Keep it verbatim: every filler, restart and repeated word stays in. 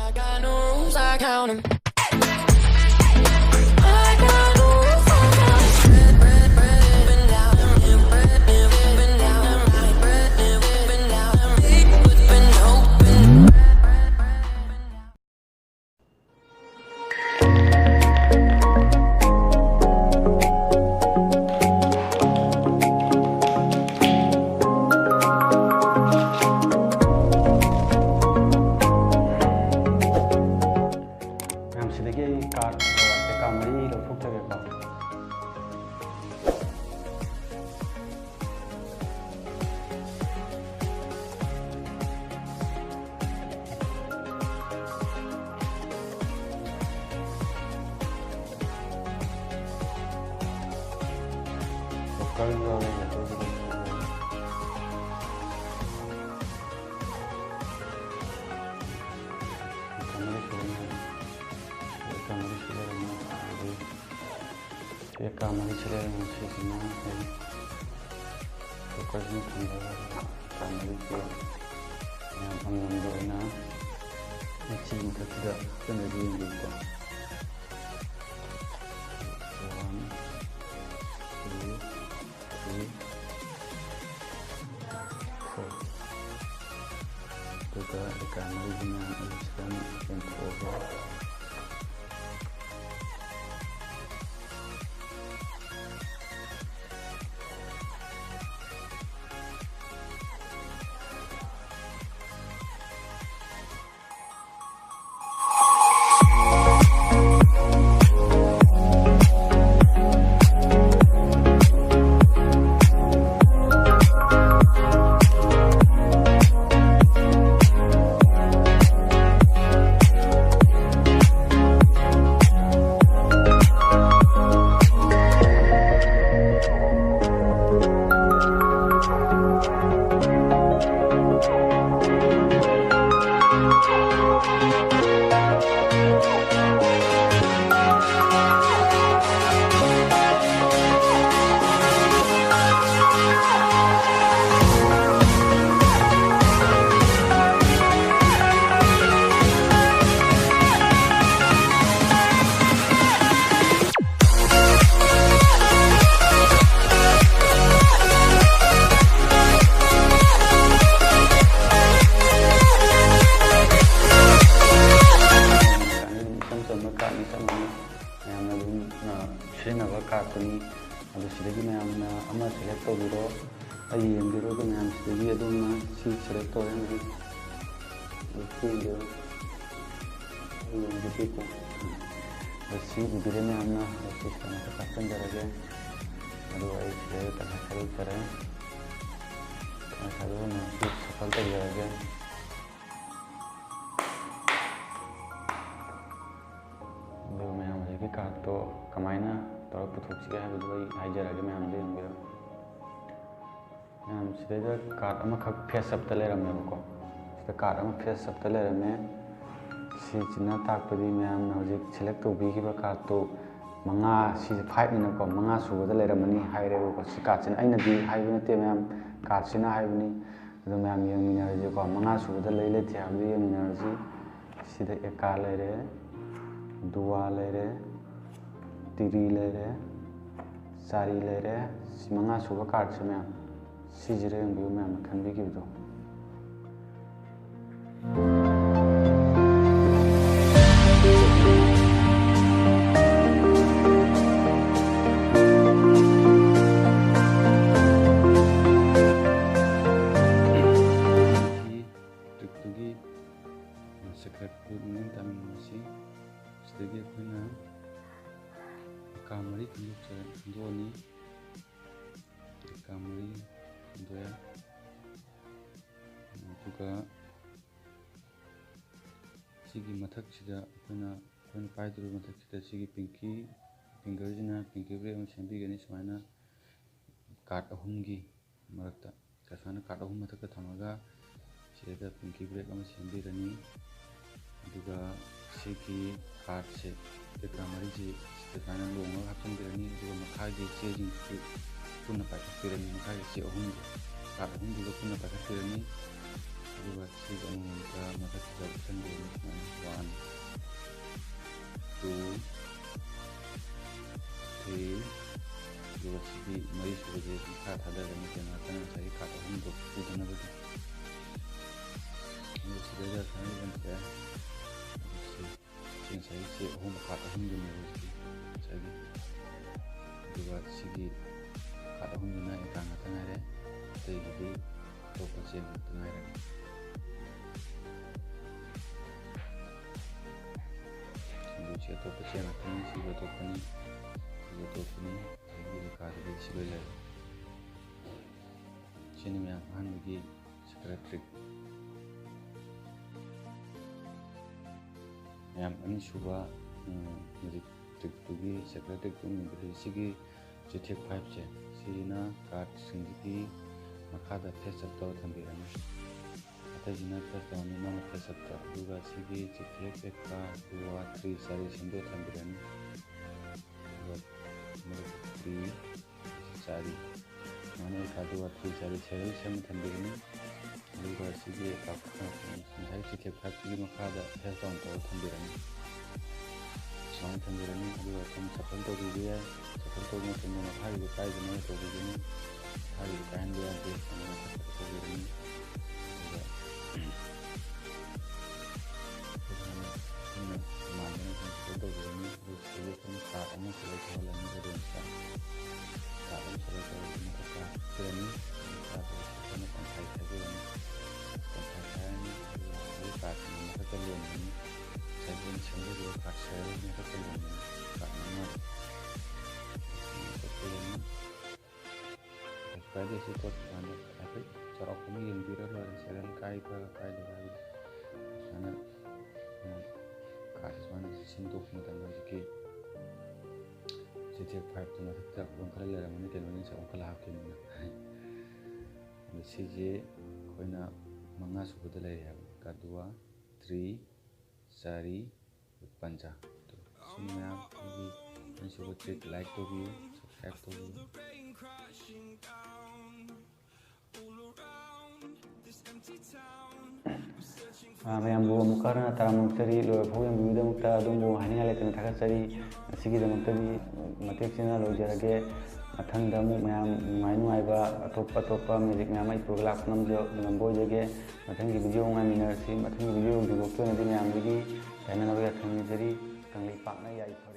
I got no rules, I count 'em. I got no rules, I count 'em. ꯃꯌꯥꯝ, ꯁꯤꯗꯒꯤ ꯑꯩ card, account ꯃꯔꯤ ꯂꯧꯊꯣꯛꯆꯒꯦꯀꯣ꯫ Locker ꯌꯥꯎꯔꯦ, ꯂꯣꯀꯔꯒꯤ ꯂꯧꯊꯣꯛꯑꯣ꯫ Locker ꯃꯔꯤ ꯁꯨꯔꯦ꯫ ꯂꯣꯀꯔ ꯃꯔꯤ ꯁꯨꯔꯦ꯫ ꯑꯦꯀꯥ ꯃꯔꯤ ꯁꯤꯂꯦ ꯉꯁꯤꯁꯤꯅ ꯑꯩ ꯀꯨꯀꯔꯁꯤꯅ ꯊꯝꯖꯔꯒ ꯑꯦꯀꯥ ꯃꯔꯤꯁꯦ ꯃꯌꯥꯝ ꯑꯃꯃꯝꯗ ꯑꯣꯏꯅ ꯃꯆꯤ ꯃꯊꯛꯁꯤꯗ ꯍꯥꯞꯆꯤꯜꯂꯒ ꯌꯦꯡꯕꯤꯌꯨꯀꯣ꯫ One, two, three, four꯫ ꯑꯗꯨꯒ ꯑꯦꯀꯥ ꯃꯔꯤꯁꯤꯅ ꯑꯩ ꯁꯤꯗ ꯑꯃꯨꯛ ꯌꯦꯡꯊꯣꯛꯑꯒ ꯀꯥꯔꯠꯇꯨꯅꯤ꯫ ꯑꯗꯨ ꯁꯤꯗꯒꯤ ꯃꯌꯥꯝꯅ ꯑꯃ ꯁꯦꯂꯦꯛ ꯇꯧꯕꯤꯔꯣ꯫ ꯑꯩ ꯌꯦꯡꯕꯤꯔꯣꯏꯒꯦ ꯃꯌꯥꯝ, ꯁꯤꯗꯒꯤ ꯑꯗꯣꯝꯅ ꯁꯤ ꯁꯦꯂꯦꯛ ꯇꯧꯔꯦ ꯍꯧꯖꯤꯛ꯫ ꯑꯗꯨ ꯌꯦꯡꯕꯤꯔꯣ꯫ ꯑꯩ ꯌꯦꯡꯕꯤꯒꯦꯀꯣ꯫ ꯑꯗꯨ ꯁꯤ ꯎꯕꯤꯔꯦ ꯃꯌꯥꯝꯅ꯫ ꯑꯗꯨ ꯁꯤ ꯁꯨꯃꯥꯏꯅ ꯍꯥꯞꯆꯤꯟꯖꯔꯒꯦ꯫ ꯑꯗꯨꯒ ꯑꯩ ꯁꯤꯗ ꯇꯪꯈꯥꯏ ꯈꯥꯏꯗꯣꯛꯆꯔꯦ꯫ ꯇꯪꯈꯥꯏ ꯈꯥꯏꯗꯣꯛꯑꯒ ꯁꯤ ꯁꯐꯜ ꯇꯧꯖꯔꯒꯦ꯫ ꯑꯗꯨꯒ ꯃꯌꯥꯝ ꯍꯧꯖꯤꯛꯀꯤ ꯀꯥꯔꯠꯇꯣ ꯀꯃꯥꯏꯅ ꯇꯧꯔꯒ ꯄꯨꯊꯣꯛꯁꯤꯒꯦ ꯍꯥꯏꯕꯗꯨ ꯑꯩ ꯍꯥꯏꯖꯔꯛꯑꯒꯦ, ꯃꯌꯥꯝꯗ ꯌꯦꯡꯕꯤꯔꯣ꯫ ꯃꯌꯥꯝ, ꯁꯤꯗꯩꯗ ꯀꯥꯔꯠ ꯑꯃꯈꯛ ꯐꯦꯁ ꯑꯞꯇ ꯂꯩꯔꯝꯃꯦꯕꯀꯣ꯫ ꯁꯤꯗ ꯀꯥꯔꯠ ꯑꯃ ꯐꯦꯁ ꯑꯞꯇ ꯂꯩꯔꯝꯃꯦ꯫ ꯁꯤꯁꯤꯅ ꯇꯥꯛꯄꯗꯤ ꯃꯌꯥꯝꯅ ꯍꯧꯖꯤꯛ ꯁꯦꯂꯦꯛ ꯇꯧꯕꯤꯈꯤꯕ ꯀꯥꯔꯠꯇꯨ ꯃꯉꯥ, ꯁꯤꯁꯦ ꯐꯥꯏꯚꯅꯤꯅꯀꯣ, ꯃꯉꯥ ꯁꯨꯕꯗ ꯂꯩꯔꯝꯃꯅꯤ ꯍꯥꯏꯔꯦꯕꯀꯣ꯫ ꯁꯤ ꯀꯥꯔꯠꯁꯤꯅ, ꯑꯩꯅꯗꯤ ꯍꯥꯏꯕ ꯅꯠꯇꯦ ꯃꯌꯥꯝ, ꯀꯥꯔꯠꯁꯤꯅ ꯍꯥꯏꯕꯅꯤ꯫ ꯑꯗꯣ ꯃꯌꯥꯝ ꯌꯦꯡꯃꯤꯟꯅꯔꯁꯤꯀꯣ, ꯃꯉꯥ ꯁꯨꯕꯗ ꯂꯩ ꯂꯩꯇꯦ ꯍꯥꯏꯕꯗꯨ ꯌꯦꯡꯃꯤꯟꯅꯔꯁꯤ꯫ ꯁꯤꯗ ꯑꯦꯀꯥ ꯂꯩꯔꯦ, ꯗꯨꯋꯥ ꯂꯩꯔꯦ, ꯇꯤꯔꯤ ꯂꯩꯔꯦ, ꯆꯥꯔꯤ ꯂꯩꯔꯦ꯫ ꯁꯤ ꯃꯉꯥ ꯁꯨꯕ ꯀꯥꯔꯠꯁꯦ ꯃꯌꯥꯝ, ꯁꯤꯁꯤꯗ ꯌꯦꯡꯕꯤꯌꯨ ꯃꯌꯥꯝꯅ ꯈꯟꯕꯤꯈꯤꯕꯗꯣ꯫ ꯇ꯭ꯔꯤꯛꯇꯨꯒꯤ ꯁꯦꯀ꯭ꯔꯦꯠ ꯀꯣꯗ ꯅꯤꯡꯁꯤꯡ ꯇꯥꯃꯤꯟꯅꯁꯤ꯫ ꯁꯤꯗꯒꯤ ꯑꯩꯈꯣꯏꯅ ꯑꯦꯀꯥ ꯃꯔꯤ ꯈꯟꯗꯣꯛꯆ-, ꯈꯟꯗꯣꯛꯑꯅꯤ꯫ ꯑꯦꯀꯥ ꯃꯔꯤ ꯈꯟꯗꯣꯛꯑꯦ꯫ ꯑꯗꯨꯒ ꯁꯤꯒꯤ ꯃꯊꯛꯁꯤꯗ ꯑꯩꯈꯣꯏꯅ, ꯑꯩꯈꯣꯏꯅ ꯄꯥꯏꯗꯧꯔꯤꯕ ꯃꯊꯛꯁꯤꯗ ꯁꯤꯒꯤ ꯄꯤꯡꯀꯤ ꯐꯤꯡꯒꯔꯁꯤꯅ ꯄꯤꯡꯀꯤ ꯕ꯭ꯔꯦꯛ ꯑꯃ ꯁꯦꯝꯕꯤꯒꯅꯤ꯫ ꯁꯨꯃꯥꯏꯅ ꯀꯥꯔꯠ ꯑꯍꯨꯝꯒꯤ ꯃꯔꯛꯇ, ꯁꯨꯃꯥꯏꯅ ꯀꯥꯔꯠ ꯑꯍꯨꯝ ꯃꯊꯛꯇ ꯊꯝꯃꯒ ꯁꯤꯗ ꯄꯤꯡꯀꯤ ꯕ꯭ꯔꯦꯛ ꯑꯃ ꯁꯦꯝꯕꯤꯔꯅꯤ꯫ ꯑꯗꯨꯒ ꯁꯤꯒꯤ ꯀꯥꯔꯠꯁꯦ, ꯑꯦꯀꯥ ꯃꯔꯤꯁꯤ ꯁꯤꯗ ꯁꯨꯃꯥꯏꯅ ꯂꯣꯡꯉꯒ ꯍꯥꯞꯆꯤꯟꯕꯤꯔꯅꯤ꯫ ꯑꯗꯨꯒ ꯃꯈꯥꯒꯤ ꯆꯦꯁꯤꯡꯁꯤ ꯄꯨꯟꯅ ꯄꯥꯏꯈꯠꯄꯤꯔꯅꯤ꯫ ꯃꯈꯥꯒꯤ ꯆꯦ ꯑꯍꯨꯝꯁꯦ, ꯀꯥꯔꯠ ꯑꯍꯨꯝꯗꯨꯒ ꯄꯨꯟꯅ ꯄꯥꯏꯈꯠꯄꯤꯔꯅꯤ꯫ ꯑꯗꯨꯒ ꯁꯤꯒ ꯑꯃꯃꯝꯇ ꯃꯊꯛꯁꯤꯗ ꯎꯞꯁꯟꯕꯤꯔꯅꯤ꯫ ꯁꯨꯃꯥꯏꯅ one, two, three, ꯑꯗꯨꯒ ꯁꯤꯒꯤ ꯃꯔꯤ ꯁꯨꯕꯁꯦ ꯃꯈꯥ ꯊꯥꯗꯔꯅꯤ꯫ ꯀꯩꯅꯣ ꯉꯥꯛꯇꯪ ꯉꯁꯥꯏꯒꯤ ꯀꯥꯔꯠ ꯑꯍꯨꯝꯗꯣ ꯄꯨꯗꯅꯕꯒꯤ꯫ ꯑꯗꯨꯒ ꯁꯤꯗꯩꯗ ꯁꯨꯃꯥꯏꯅ ꯂꯩꯔꯝꯁꯦ꯫ ꯑꯗꯨ ꯁꯤ, ꯁꯤ ꯉꯁꯥꯏꯒꯤ ꯆꯦ ꯑꯍꯨꯝ, ꯀꯥꯔꯠ ꯑꯍꯨꯝꯗꯨꯅꯦꯕ ꯍꯧꯖꯤꯛꯀꯤ ꯉꯁꯥꯏꯒꯤ꯫ ꯑꯗꯨꯒ ꯁꯤꯒꯤ ꯀꯥꯔꯠ ꯑꯍꯨꯝꯗꯨꯅ ꯑꯦꯀꯥ ꯉꯥꯛꯇ ꯉꯥꯏꯔꯦ, ꯑꯇꯩꯒꯤꯗꯤ ꯑꯇꯣꯞꯄ ꯆꯦꯟ ꯉꯥꯛꯇ ꯉꯥꯏꯔꯦ꯫ ꯁꯤꯡꯖꯨꯁꯤ ꯑꯇꯣꯞꯄ ꯆꯦꯟ ꯉꯥꯛꯇꯅꯤ, ꯁꯤꯁꯨ ꯑꯇꯣꯞꯄꯅꯤ, ꯁꯤꯁꯨ ꯑꯇꯣꯞꯄꯅꯤ, ꯑꯗꯒꯤ ꯑꯦꯀꯥꯗꯨꯗꯤ ꯁꯤ ꯂꯣꯏ ꯂꯩꯔꯦ꯫ ꯁꯤꯅꯤ ꯃꯌꯥꯝ ꯑꯍꯥꯟꯕꯒꯤ ꯁꯦꯀ꯭ꯔꯦꯠ ꯇ꯭ꯔꯤꯛ꯫ ꯃꯌꯥꯝ ꯑꯅꯤꯁꯨꯕ, ꯎꯝ, ꯃꯦꯖꯤꯛ ꯇ꯭ꯔꯤꯛꯇꯨꯒꯤ ꯁꯦꯀ꯭ꯔꯦꯠ ꯇ꯭ꯔꯤꯛꯇꯨ ꯎꯠꯂꯤ꯫ ꯁꯤꯒꯤ ꯆꯤꯊꯦꯛ ꯐꯥꯏꯚꯁꯦ, ꯁꯤꯁꯤꯅ ꯀꯥꯔꯠꯁꯤꯡꯁꯤꯒꯤ ꯃꯈꯥꯗ ꯐꯦꯁ ꯑꯞ ꯇꯧꯔ ꯊꯝꯕꯤꯔꯅꯤ꯫ ꯑꯇꯩꯁꯤꯅ ꯐꯦꯁ ꯇꯧꯔꯅꯤ, ꯃꯥꯅ ꯐꯦꯁ ꯑꯞꯇ꯫ ꯑꯗꯨꯒ ꯁꯤꯒꯤ ꯆꯤꯊꯦꯛ ꯑꯦꯀꯥ ꯗꯨꯋꯥ ꯇ꯭ꯔꯤ ꯆꯥꯔꯤ ꯁꯦꯝꯗꯣꯛꯑ ꯊꯝꯕꯤꯔꯅꯤ꯫ ꯑꯗꯨꯒ ꯃꯔꯨꯞ ꯇ꯭ꯔꯤ ꯆꯥꯔꯤ ꯁꯨꯃꯥꯏꯅ ꯑꯦꯀꯥ ꯗꯨꯋꯥ ꯇ꯭ꯔꯤ ꯆꯥꯔꯤ ꯁꯦꯔꯦꯜ ꯁꯦꯝꯃ ꯊꯝꯕꯤꯔꯅꯤ꯫ ꯑꯗꯨꯒ ꯁꯤꯒꯤ ꯑꯦꯀꯥ, ꯉꯁꯥꯏ ꯆꯤꯊꯦꯛ ꯐꯥꯏꯚꯇꯨꯒꯤ ꯃꯈꯥꯗ ꯐꯦꯁ ꯗꯥꯎꯟ ꯇꯧꯔ ꯊꯝꯕꯤꯔꯅꯤ꯫ ꯁꯨꯃꯥꯏꯅ ꯊꯝꯕꯤꯔꯅꯤ꯫ ꯑꯗꯨꯒ ꯁꯨꯝ ꯁꯐꯜ ꯇꯧꯕꯤꯕ ꯌꯥꯏ꯫ ꯁꯐꯜ ꯇꯧꯕ ꯃꯇꯝꯗ ꯃꯈꯥꯒꯤꯗꯣ ꯀꯥꯏꯗꯅꯕ ꯇꯧꯕꯤꯒꯅꯤ꯫ ꯃꯈꯥꯒꯤꯗꯣ ꯀꯥꯏꯍꯟꯕ ꯌꯥꯗꯦ꯫ ꯁꯨꯃꯥꯏꯅ ꯃꯊꯛꯇ ꯇꯧꯕꯤꯔꯅꯤ꯫ ꯑꯗꯨꯒ ꯑꯩꯈꯣꯏꯅ ꯃꯥꯟꯗꯅ ꯁꯨꯝ ꯁꯐꯜ ꯇꯧꯕꯤꯔꯅꯤ꯫ ꯑꯗꯨꯒ ꯁꯤꯗ ꯑꯩꯈꯣꯏꯅ ꯀꯥꯔꯠ ꯑꯃ ꯁꯦꯂꯦꯛ ꯇꯧꯍꯜꯂꯅꯤ ꯑꯣꯗꯤꯌꯦꯟꯁꯇ꯫ ꯀꯥꯔꯠ ꯑꯃ ꯁꯦꯂꯦꯛ ꯇꯧꯔꯒ ꯃꯊꯛꯇ ꯍꯥꯞꯄꯤꯔꯅꯤ꯫ ꯑꯗꯨꯒ ꯀꯥꯔꯠ ꯑꯁꯤ ꯑꯩꯈꯣꯏꯅ ꯇꯪꯈꯥꯏ ꯈꯥꯏꯗꯣꯛꯑꯅꯤ꯫ ꯇꯪꯈꯥꯏ ꯈꯥꯏꯔꯅꯤ꯫ ꯑꯗꯨꯒ ꯍꯧꯖꯤꯛ ꯀꯥꯔꯠꯁꯤꯡꯗꯣ ꯃꯊꯛꯇ ꯂꯣꯟꯒꯅꯤ꯫ ꯉꯁꯥꯏꯒꯤ ꯑꯩꯈꯣꯏꯅ ꯁꯦꯝꯖꯈꯤꯕ ꯀꯥꯔꯠ ꯁꯦꯔꯦꯜ ꯃꯊꯛꯇ ꯂꯣꯟꯒꯅꯤ꯫ ꯀꯥꯔꯠ ꯃꯉꯥꯗꯣ ꯃꯊꯛꯇ ꯂꯣꯟꯒꯅꯤ꯫ ꯀꯩꯁꯨ ꯀꯥꯏꯗꯦ, ꯁꯤ ꯇꯣꯠꯄ ꯀꯥꯟꯗ ꯍꯥꯏꯐꯦꯠ ꯆꯥꯎꯔꯥꯛꯄ ꯑꯃ ꯌꯦꯡꯕꯤꯔ ꯂꯣꯏꯔꯦ, ꯁꯦꯔꯦꯜ ꯀꯥꯏꯕ꯭ꯔꯥ ꯀꯥꯏꯗꯕ꯭ꯔꯥ ꯍꯥꯏꯕꯗꯣ꯫ ꯁꯨꯃꯥꯏꯅ, ꯎꯝ, ꯀꯥꯔꯠꯁꯦ ꯁꯨꯃꯥꯏꯅ ꯁꯦꯝꯗꯣꯛꯄ ꯃꯇꯝꯗ ꯍꯧꯖꯤꯛꯀꯤ ꯆꯤꯊꯦꯛ ꯐꯥꯏꯚꯇꯨ ꯃꯊꯛꯇ ꯑꯣꯟꯈꯠꯂ ꯂꯩꯔꯝꯃꯅꯤ, ꯀꯩꯅꯣꯅꯤ ꯉꯁꯥꯏ ꯑꯣꯟꯈꯠꯂ ꯍꯥꯞꯈꯤꯕꯅꯤꯅ꯫ ꯑꯗꯣ ꯁꯤꯁꯦ ꯑꯩꯈꯣꯏꯅ ꯃꯉꯥ ꯁꯨꯕꯗ ꯂꯩꯔꯦ ꯍꯥꯏꯕ, ꯀꯥꯗꯨꯋꯥ, ꯇ꯭ꯔꯤ, ꯆꯥꯔꯤ, ꯄꯟꯖꯥ꯫ ꯑꯗꯣ ꯁꯤ ꯃꯌꯥꯝ ꯑꯩꯒꯤ ꯑꯅꯤꯁꯨꯕ ꯇ꯭ꯔꯤꯛ ꯂꯥꯏꯛ ꯇꯧꯕꯤꯌꯨ, ꯁꯕꯁꯀ꯭ꯔꯥꯏꯕ ꯇꯧꯕꯤꯌꯨ꯫ ꯑꯥ, ꯃꯌꯥꯝꯕꯨ ꯑꯃꯨꯛꯀ ꯍꯟꯅ ꯇꯔꯥꯝꯅ ꯑꯣꯛꯆꯔꯤ꯫ ꯂꯣꯏꯕ ꯐꯥꯎ ꯌꯦꯡꯕꯤꯕꯒꯤꯗꯃꯛꯇ ꯑꯗꯣꯝꯕꯨ ꯍꯥꯏꯅꯤꯡꯉꯥꯏ ꯂꯩꯇꯅ ꯊꯥꯒꯠꯆꯔꯤ꯫ ꯉꯁꯤꯒꯤꯗꯃꯛꯇꯗꯤ ꯃꯇꯦꯛꯁꯤꯅ ꯂꯣꯏꯖꯔꯒꯦ꯫ ꯃꯊꯪꯗ ꯑꯃꯨꯛ ꯃꯌꯥꯝ ꯅꯨꯡꯉꯥꯏ ꯅꯨꯡꯉꯥꯏꯕ ꯑꯇꯣꯞ ꯑꯇꯣꯞꯄ ꯃꯦꯖꯤꯛ ꯃꯌꯥꯝ ꯑꯩ ꯄꯨꯔꯒ ꯂꯥꯛꯄ ꯉꯝꯖ-, ꯉꯝꯕ ꯑꯣꯏꯖꯒꯦ꯫ ꯃꯊꯪꯒꯤ ꯚꯤꯗꯤꯑꯣ ꯉꯥꯏꯃꯤꯟꯅꯔꯁꯤ꯫ ꯃꯊꯪꯒꯤ ꯚꯤꯗꯤꯑꯣ ꯌꯧꯗ꯭ꯔꯤꯐꯥꯎꯒꯤ ꯑꯣꯏꯅꯗꯤ ꯃꯌꯥꯝꯗꯒꯤ ꯀꯥꯏꯅꯅꯕ ꯌꯥꯊꯪ ꯅꯤꯖꯔꯤ꯫ ꯀꯪꯂꯩꯄꯥꯛꯅ ꯌꯥꯏꯐꯔꯦ꯫